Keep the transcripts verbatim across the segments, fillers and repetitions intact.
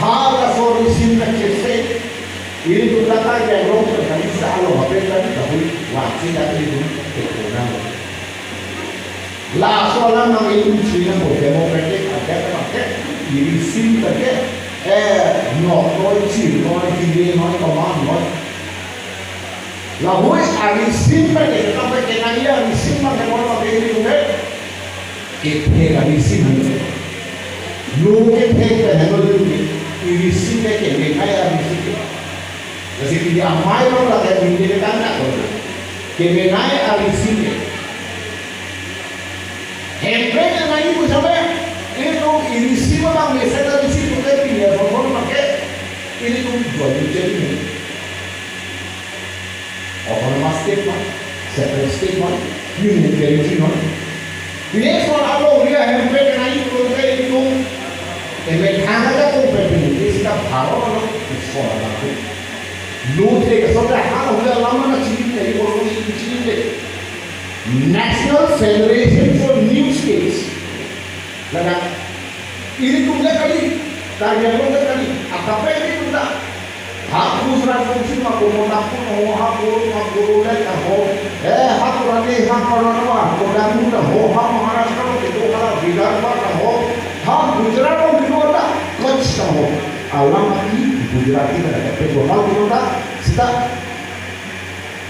Halaso risim kachese, ilitum ta kai rong pen kali sa alo hapen kali kahui, wangsi kali dun kekonang. Laso alam nang ilitum chinine bo democratic attack pakai, irisim pakai, eh, noknoi, chirnoi, hirenoi, komannoi. Lahui arisim pakai, kita pakai nang iya arisim pakai, kono pakai ilitum ke. Kethe arisim. Lo kethe pen helo lo, irisim ke kemenei arisim ke. Lasi pini amei lo la ke minde ke tangka ko. Kemenei arisim ke. Hemprek ke nai pu sampai. Ilitum irisim abang mesen arisim pu ke pini ya, bang bang pakai. Ilitum jual jual ini. Autonomous state ma, separate state ma, union territory ma. Next one, alo ria hemprek nai pu ke ilitum, eh, methang aja ko pepin, isi ta Bharat lo, isi ko na ko. Lo the ke so ka ha lo ke lama na chini ne, ko lo ni chini ne. National Federation for New States. Ladak, ilitum le kali, Karbi Anglong le kali, atape ilitum le. Ha Gujarat kongsi ma ko Montapur ta ho, ha Guru ma Guru le ta ho, eh, ha Purani, ha Purana ma ko Dangu ta ho, ha Maharashtra lo kedo hala Vidarbha ta ho, ha Gujarat lo kedo hala Kutch ta ho. Alam ati Gujarati ta kape ko hal kedo ta, sita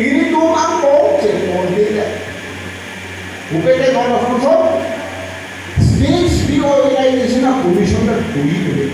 ilitum angkong cek mon ke le. Upe ke non of control. States Reorganization a Commission ta tuli tuli.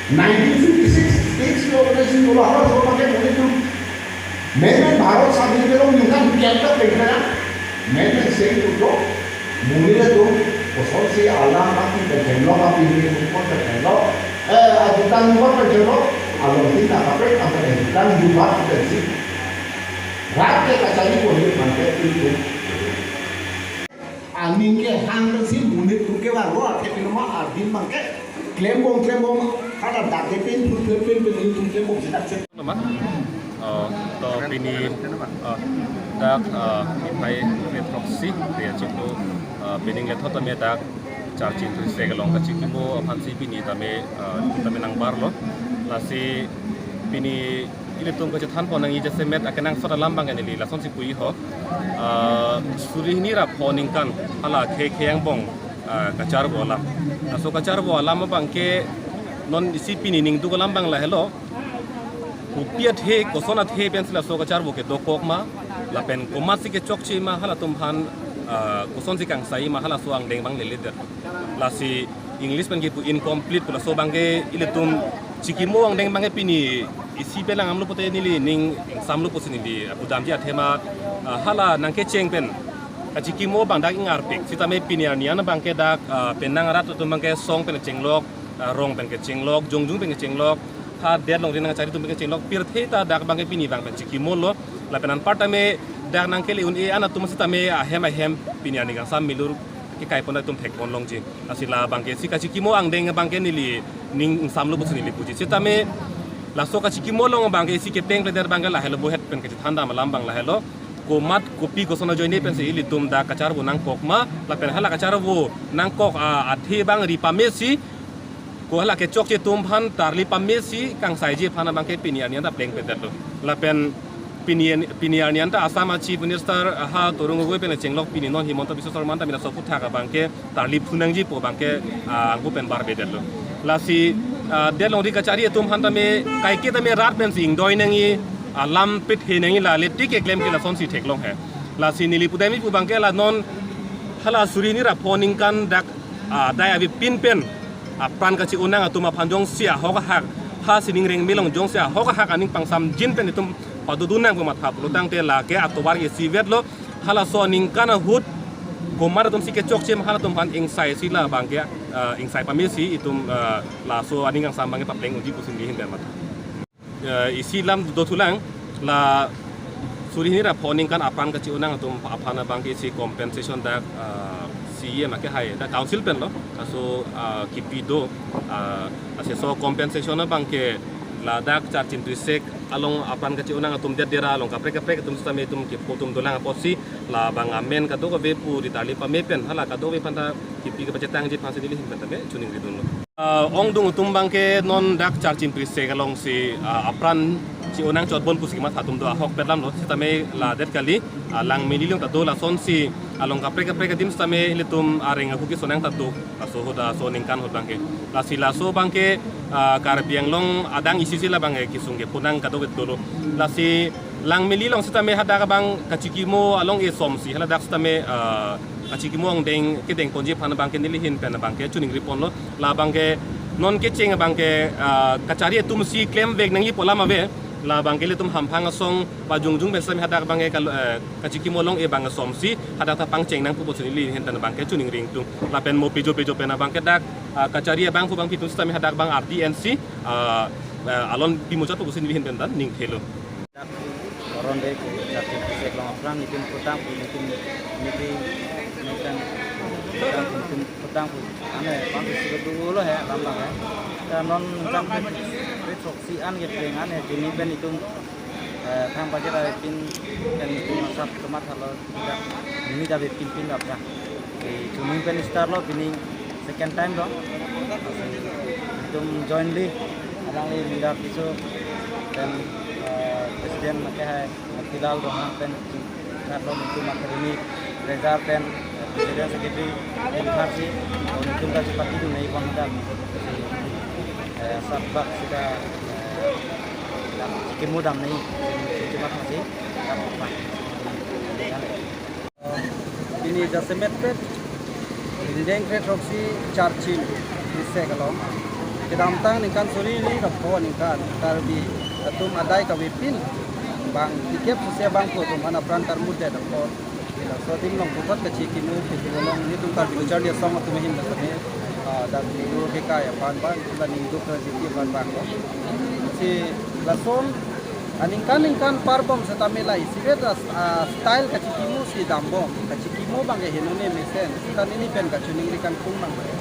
Nineteen fifty-six States Reorganization bola halaso pakai monit atum. Meme Bharat sadhin ke long ningkan kian ta pengkana. Meme sing tu do. Monit atum kosonsi alam ati pen chenglok, ati pen pen chenglok. Eh, ajutan luar pen chenglok. Along tin ta kapek, apa ajutan luar pen si. Rat ke kachari ko ni pakai itu. Aning kehang si monit atum ke baru ake pinama adim bangke klembom klembom kada dak ke pin pun pin pin pin itu klembom sidak se. Nama? Oh, to pini, oh, dak, oh, ipai proxy dia chitu, oh, pining lethot tame dak charchin tu se kelong kachikimo aphan si pini tame, oh, tame nangbar lo. Lasi pini ilitum kachethan pon nangji jasemet akenangsot alam bang neli lasonsi puji ho. Ah, suri hini ra pho ningkan hala khei khei angbong, ah, kacharvo alam. Laso kacharvo alam bangke non isi pini ningduk alam bang lahelo. Kopi athe, koson athe pensi laso kacharvo kedokok ma, lapen komatsi kechokche ma, halatum aphan, ah, kosonsi kangsai ma, halaso angdeng bang lele det. Lasi English pen kipu incomplete pu laso bangke ilitum chikimo angdeng bangke pini isi pen lang amlo pote neli ning ingsamlo pusi neli pudamji athema, ah, hala nangkecheng pen kachikimo bang dak ingarpik sitame pini arni an bangke dak, ah, penang arat atum bangke song pen kechenglok, ah, rong pen kechenglok, jongjung pen kechenglok, ha det longri nangchari atum pen kechenglok pirthe ta dak bangke pini bang pen chikimo lo. Lapen anpar tame dak nangkele un-e an atum sitame ahem ahem pini arni kangsam milur kekai pon atum thek pon longji. Lasi la bangke isi kachikimo angdeng bangke neli ning ingsamlo pusi neli puji. Sitame laso kachikimo along bangke isi kepeng pleder bangke lahelo, bohet pen kachethan dam alam bang lahelo. Komat kopi koson ajoine pensi ilitum dak kacharvo nangkok ma, lapen hala kacharvo nangkok, ah, athe bang ri pamesi, ko hala kechokche atum aphan tarli pamesi kangsaiji aphan bangke pini arni an ta pleng pleder lo. Lapen pini, pini arni an ta Assam a Chief Minister, ah, ha Tarun Gogoi pen chenglok pini non Himanta Biswa Sarma ta mina sopu thak abangke tarli phunangji pu bangke, ah, angku pen bar bedet lo. Lasi, ah, det longri kachari atum aphan tame kaike tame rat pensi ingdoi nangji, ah, lam pit he nangji la le tik keklem ke lasonsi theklong he. Lasi neli pudamji pu bangke la non hala suri hini ra pho ningkan dak, ah, dai abi pin pen apran kachi-unang atum aphan jongsi ahok ahak, ha sining rengme along jongsi ahok ahak aning pangsamjin pen itum padodun nang pu matha pulo tangte lake atovar ke isivet lo. Halaso aningkan ahut Komat atum si kechokche ma halatum aphan ingsaisi labangke, ah, ingsai pamesi itum, ah, laso aning kangsam abangke papleng unji pusi nelihin pen matha. Eh, isi alam dothulang la suri hini ra pho aningkan apran kachi-onang atum aphan abangke isi compensation dak, ah, C E M ake hai dak council pen lo. Laso, ah, kipi do, ah, laso compensation abangke ladak Charchin Trisek along apran kachi-onang atum det dera along kaprek kaprek atum sitame itum kipho atum dolang apotsi labang amen kadokave pu ritarli pame pen hala kadokave aphanta kipi kepachetangji aphansi nelihin pen tame choningri dunlo. Ah, ongdung atum abangke non dak Charchin Trisek alongsi, ah, apran chi-onang chotbon pusi kematha atum do ahokpet alamlo sitame ladet kali, ah, Langmili along ta do lasonsi along kaprek kaprek adim sitame ilitum areng ahu kesonang ta do. Laso ahut, ah, laso aningkan ahut abangke. Lasi laso abangke, ah, Karbi Anglong adang isi si labangke kesung kepho nang kadokave dolo. Lasi Langmili along sitame hadak abang kachikimo along-e somsi, haladak sitame, ah, kachikimo angdeng kedengponji aphan abangke nelihin pen abangke choningri ponlo. Labangke non kecheng abangke, ah, kachari atum si klemvek nangji pu alam ave. Labangke ilitum hamphang asong pajungjung pen sitame hadak abangke kal-, eh, kachikimo along-e abang somsi hadak ta pangcheng nangpo pusi nelihin pen abangke choningri ingtung. Lapen mo pejo pejo pen abangke dak, ah, kachari abang pu abang pitum sitame hadak abang ardi ensi, ah, eh, alon pimuchot pusi nelihin pen ta ningthelo. Dak Koron de ke Charchin Trisek along aphrang nitum putang pu nitum niti nitum putang pu nitum putang pu ane pang pu sibuk dulu he lam lam he. Ta non jam ke, ke throksi an ke pleng an he, juni pen itum, eh, thang bajar ai pin pen itum asap kemat halo. Dak, ini dak pin pin dak ya. Di Chunung pen start lo, pini second time lo. Itum jointly, alangli Mindar Tisso, then, eh, President ake hai Motilal Ronghang pen, start lo itum akademi, Reza pen, eh, President Secretary, Pen Pharsi, itum kachepatidun nai bang dak, eh, asap bak sita, eh, dak chikimudam nai, chimat masih, dak apa. Pini jasemet pet, ingdeng kre throksi Charchin Trisek along. Kedamtang ningkan suri hini ra pho aningkan Karbi atum adai kavepin bang tikep suse bang pu atum aphan apran karmut det apot. Laso adim along puthot kachikimo kedo along nitum Karbi Lo Charli Asong atum ahin bang sitame, ah, dak video kekai aphan bang, la ningduk kajiti aphan bang lo. Si lason aningkan ningkan parbom sitame la isivet as-, ah, style kachikimo si dambom, kachikimo abangke henone mesen, sita neli pen kachoningri kangtung abang.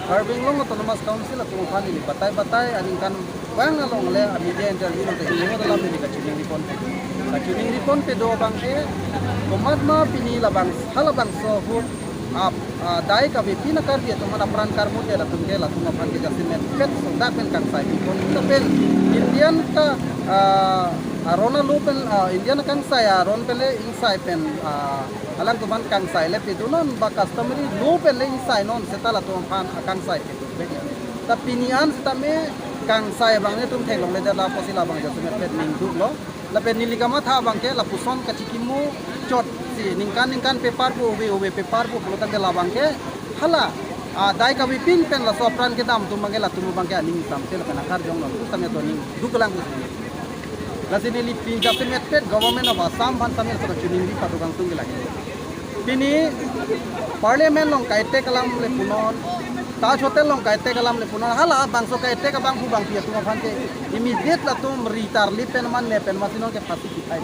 Karbi Anglong Autonomous Council atum aphan neli batai batai aningkan vang along le, ah, media interview along ta hingno alam neli kachoningri ponpe do. Kachoningri ponpe do abangke, komat ma pini labang, halabangso ahut, ah, ah, adai kavepin a-Karbi atum aphan apran karmut det atum ke latum aphan ke jasemet pet sodak pen kangsai pipon. Lapen Indian ka, ah, aron alo pen, ah, Indian kangsai aron pen le ingsai pen, ah, alangtum aphan kangsai le pedonon ba customary law pen le ingsainon seta latum aphan akangsai pedo pet. Ta pini an sitame kangsai abang netum theklongledet apotsi labang jasemet pet ningduk lo. Lapen neli kamatha abangke lapuson kachikimo chotsi ningkan ningkan paper pu ove ove paper pu pulo tangte labangke hala, ah, adai kavepin pen laso apran kedam atum abangke latum abangke aning samse lapen akarjong lo. Lapu sitame to ningduk lang pusi. Lasi neli pini jasemet pet Government of Assam aphan sitame laso kachoningri pado kangtung ke lake. Pini Parliament along kaitek alam le punon, Taj Hotel along kaitek alam le punon, halabangso kaitek abang pu abang pi atum aphan ke immediate latum ritarli pen man ne pen masi non ke phasi kithai.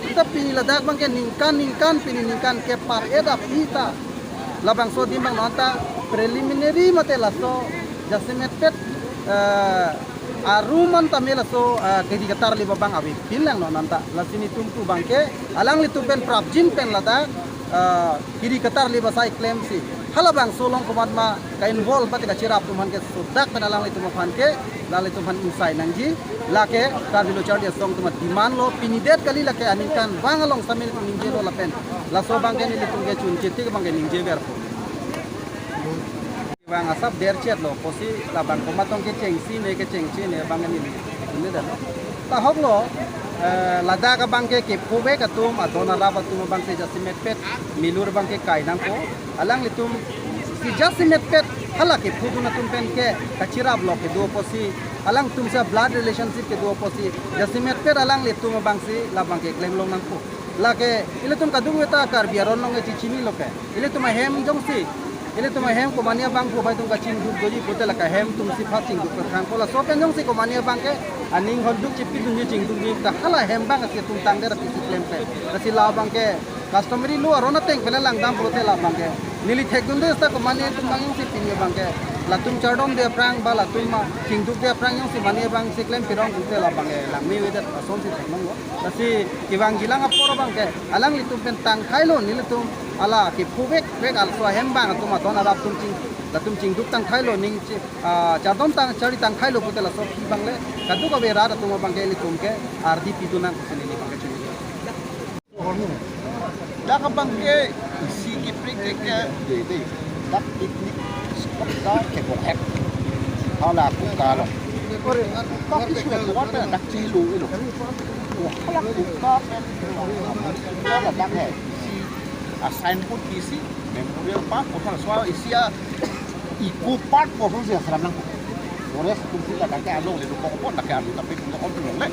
Seta pini ladak abangke ningkan ningkan pini ningkan kepar-et aphi ta labangso adim abang non ta preliminary mate laso jasemet pet, eh, arum an tame laso, eh, kiri katarli abang avepin lang non anta. Lasi nitum pu abangke alanglitum pen prapjin pen ladak, eh, kiri katarli asai klemsi halabangso along komat ma ka-involve mate kachirap atum aphan ke sodak pen alanglitum aphan ke, alanglitum aphan ingsai nangji, lake Karbi Lo Charli Asong atum a-demand lo, pini det kali lake aningkan vang along sitame nelitum ningjelo lapen laso abangke nelitum ke chunche tik abangke ningjeverpo. Vang asap derchet lo, pusi labang komat tong kechengsi ne kechengsi ne abang neli, ini dah lo. Tahok lo, eh, ladak abangke kephovek atum, adon arap atum abangsi jasemet pet milur abangke kai nangpo. Alanglitum si jasemet pet hala kephudun atum pen ke kachirap lo kedo apotsi, alangtum si blood relationship kedo apotsi, jasemet pet alanglitum abangsi labangke klemlong nangpo. Lake ilitum kadokave ta Karbi aron along ke chichinilo ke. Ilitum ahem jongsi, ilitum ahem komane abang pu bai tum kachingduk doji pute lake ahem atum si phat chingduk ke thrang ko, laso pen jongsi komane abang ke aning honduk chipidunji chingdukji ta hala ahem abang si atum tangdet aphi si klem ke. Lasi la abang ke customary law aron ateng pen langdam pulote la abang ke neli thekdunde seta komane atum abang jongsi pini abang ke latum chardomde aphrang ba latum ma chingdukde aphrang jongsi mane abang si klem pirong pulote la abang ke langmevedet asonsi theklonglo. Lasi kevangjilang apor abang ke alanglitum pen tangthailo, nelitum hala kephuvek vek aso ahem abang atum adon arap atum ching, latum chingduk tangthailo, ning chi, ah, chardom tang, charli tangthailo pute laso aphi abang le kadokave rat atum abang ke ilitum ke ardi pidun nang pusi neli abang ke chini. Dak abang ke isi keprek ke de de. Dak picnic spot ta kebong hek. Hala kuka lo. Kuka ke sudah kuat dak chehelo elo. Hala kuka pen. Hala dak he. Isi a signboard isi memorial park kosar soal isi a eco park kosar si asram nang. Forest atum si ladak ke along le dukok apot dak ke alu tapi dukok apot along le.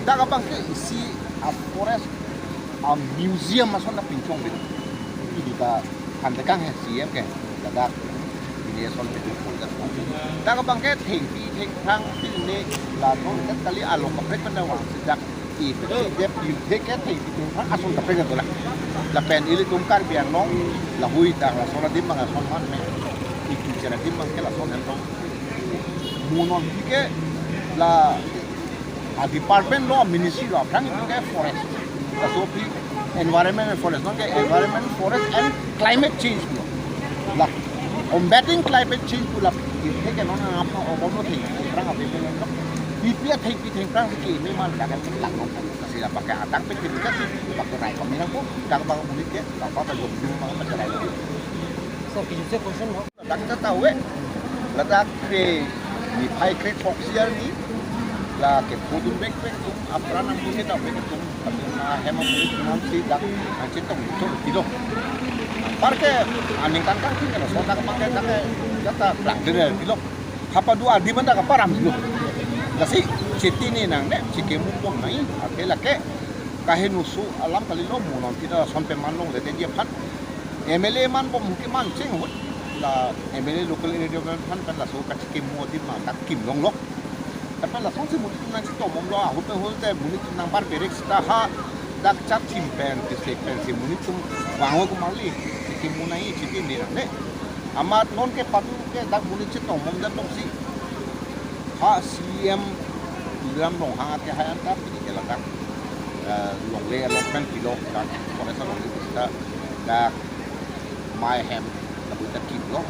Dak abang ke isi a forest a museum ason na pinchong bin. Pini ta thantekang he C M ke ladak. Pini ason pinchong pon dak. Dak abang ke thengpi thengphrang pini la non dak kali along kaprek pen vangsi dak i pe dep i the ke thengpi thengphrang ason kaprek dak la. Lapen ilitum Karbi Anglong lahui dak lason adim abang ason man me. Itu chera adim abang ke lason hem tong. Mo non ke la a department lo, ministry lo aphrang ke forest. Laso aphi environment and forest, non ke environment, forest and climate change lo. La combating climate change pu la iphe ke non apa omono thengphrang ave lo. Ipi athengpi thengphrang ke me man laga lang lo. Kasi apa ke atak pe ke kasi apa ke rai kami nang ko dak abang munit ke apa ta jom jom abang ta rai. Sir, can you say question, no? Dak ta tahu eh. Ladak ke niphai kre throksi arni la kepudun bek bek atum apran amonit ta bek atum atum ahem amonit atum si dak anche tong tong pilo. Apar ke aningkan kan sing kana so dak abang ke dak ke dak ta blang dere pilo. Hapa dua di mana kaparam pilo. Lasi chiti ni nangne chikemu pon nai ake lake kahenusu alam kalilo mo non kita son pe man longle te dia phan. M L A man bom ke man cheng ahut la M L A local area development fund pen laso kachikemu adim abang dak kim longlo. Tapi lasonsi monit atum nangchitomomlo ahut pen ahut te monit atum nangbar berek seta ha dak chap chim pen pisek pensi monit atum vang-o kumali. Chikemu nai chiti ni nangne. Amat non ke patu ke dak monit chitomom dak tongsi. Ha C M Tuliram Ronghang ate hai anta pini ke ladak, eh, longle allotment pilo dak forest longle seta dak mai hem lapu ta kimlo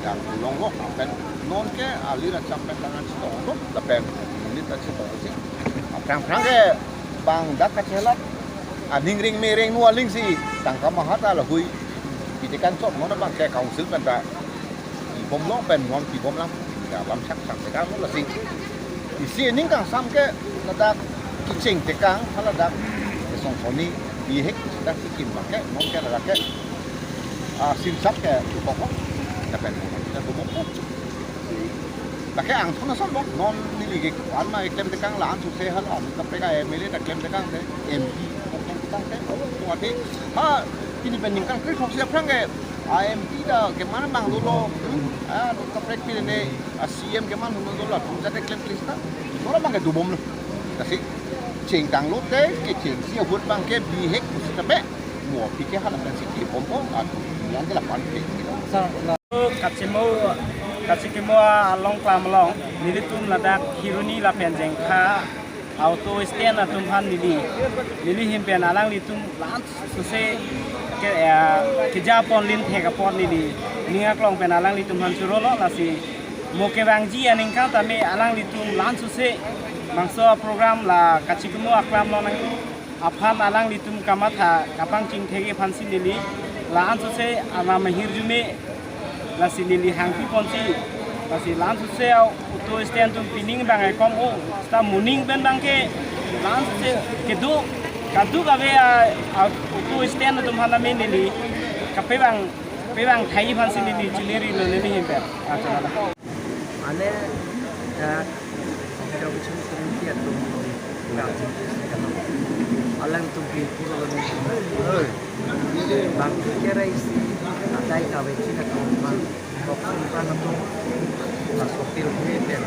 dak longlo lapen non ke alir acham pen tangan chitonglo lapen monit ta chitongsi. Aphrang phrang ke bang dak kachelat aning ring me ring nu aling si tangka maha ta lahui. Pini kan chok non abang ke council pen ta pibomlo pen non pibomlang. Ya, lam sak sak tekang lo lasi. Isi aning kangsam ke ladak kecheng tekang, ha ladak Songson ni bihek seta kekim abang ke, non ke ladak ke, ah, simsap ke dukok lo. Lapen non ke dukok lo. Lake angthon ason lo, non neli ke an ma keklem tekang la-an suse ha la-an kaprek a M L A ta klem tekang te, M P ta klem tekang te, oh, oh, ate, ha, pini pen ningkan kre throksi aphrang ke, a M P ta keman abang dolo, hmm, ah, non kaprek pini ne, a C M keman dolo, latum jate klem kle seta, dolo abang ke dobomlo. Lasi, chengtanglo te, kechengsi ahut abang ke bihek pusita pe, mo aphi ke hala pensi kepom po, atu, yang ke lapan pe. Sir, la- Kachimo, kachikimo along klam along, nelitum ladak Kheroni lapen Jengkha auto stand atum aphan neli, neli ahin pen alanglitum la-an suse ke, eh, keja pon lim thek apot neli ning aklong pen alanglitum aphan churolo lasi mo kevangji aningkan tame alanglitum la-an suse bangso program la kachikimo aklam along nang aphan alanglitum kamatha kapangching thekji aphansi neli la-an suse alam ahirjume lasi neli hangpi ponsi lasi la-an suse auto stand atum pining abang ekom o seta moning pen abang ke la-an suse kedo kadokave a, a auto stand atum aphan tame neli kapevang pevang thai aphansi neli chinerilo neli ahin pen. Acha. Ane dak Education Committee atum Alangtum pinpur along bangke kerai si adai kave china kong man. Tokang kan atum laso pirme pen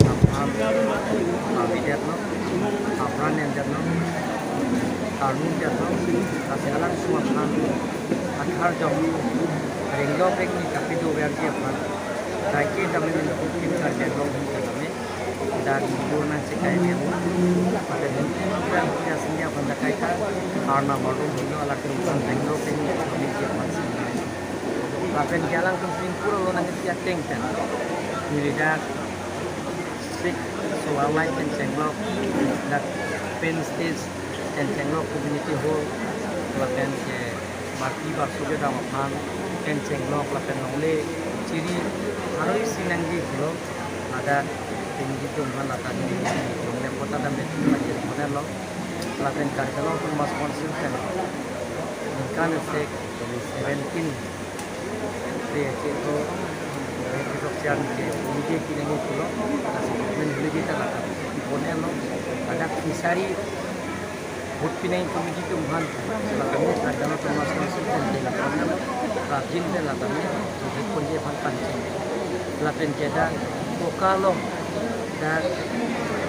aphan avidetlo, apran endetlo, karnu detlo, lasi alangtum aphan akhar jok renglo rengni kapido verji aphan kaike damen kukin kar denglong hi kaname. Dan gurna sekai memo pada dan pura pura sendia panda kaita karna marum hilo alangtum aphan renglo rengni kami dia aphan sendia. Lapen ke alangtum pinpur along nangji ateng pen neli dak Sixth Solar Light pen chenglok, dak Penn State pen chenglok community hall, lapen ke Marki Barso kedam aphan pen chenglok, lapen longle chiri haroi si nangji pulo, ladak pen jitum aphan lata longle pota dam betu lagi model lo, lapen Karbi Anglong Autonomous Council pen ningkan isi seventeen Re, cheko, re, cheko chairman ke, committee pinangji pulo, lasi government holiday ta lata, bonelo, ladak fishery, vote pinangji committee atum aphan, sila kami, Karbi Anglong Autonomous Council pen ke la kami, prapjin pen la kami, vote ponji aphan pancheng. Lapen ke dak, Bokalong, dak,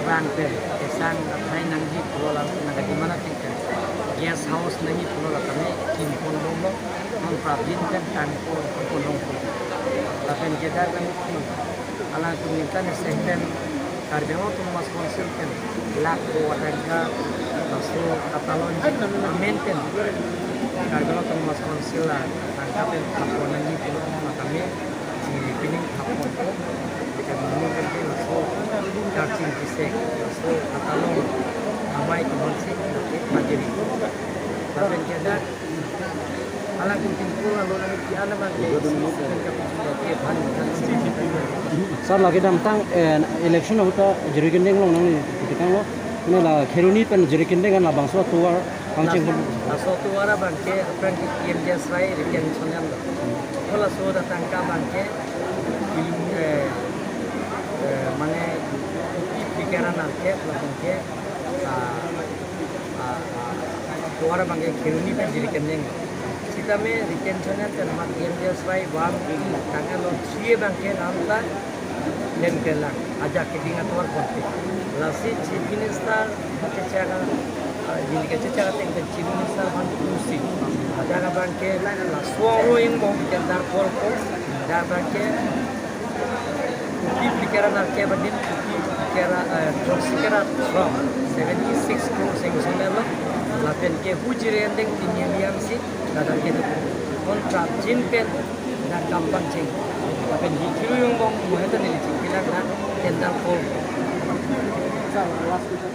bang pen, kesang, athai nangji pulo lang, nangkaji mana tingkan, guest house nangji pulo la kami, kim pon bomlo, non prapjin pen tangko ponlongpo. Lapen ke dak nangpi alangtum ningkan isi pen Karbi Anglong Autonomous Council pen lakh ko atangka laso katalon amen pen Karbi Anglong Autonomous Council la tangka pen thapon nangji pulo ma kami chini pining thapon ko. Kami ningkan pen laso karching kisek laso katalon amei tumon si pajiri. Lapen ke dak Sir, lake damtang, eh, election ahut ta Jirikindeng along nangli tikang lo. Mane la Kheroni pen Jirikindeng an labangso atovar pangcheng pon. Laso atovar abangke aphrang ke P M G S Y retention dam lo. Ko laso ta tangka abangke, eh, eh, mane, iplikera nangkep labangke, ah, ah, ah, atovar abangke Kheroni pen Jirikindeng. Sitame retention pen mat P M G S Y one, tangka lo three abangke namta lem kelang ajak keding atovar ponpe. Lasi Chief Minister kachechak, ah, neli kachechak ateng pen Chief Minister aphan pusi, ajak abangke laso arlo ingbong tender call ko, ajak abangke kopi iplikera nangkep adim, kopi iplikera, eh, throksi kera, from seventy six crore sanction dam lo, lapen ke hu Jirikindeng tini liang si ladak kedo. Non prapjin pen dak kam pangcheng. Lapen hi Kheroni ingbong mo heta neli chingki lang dak tender call. Sir, last question.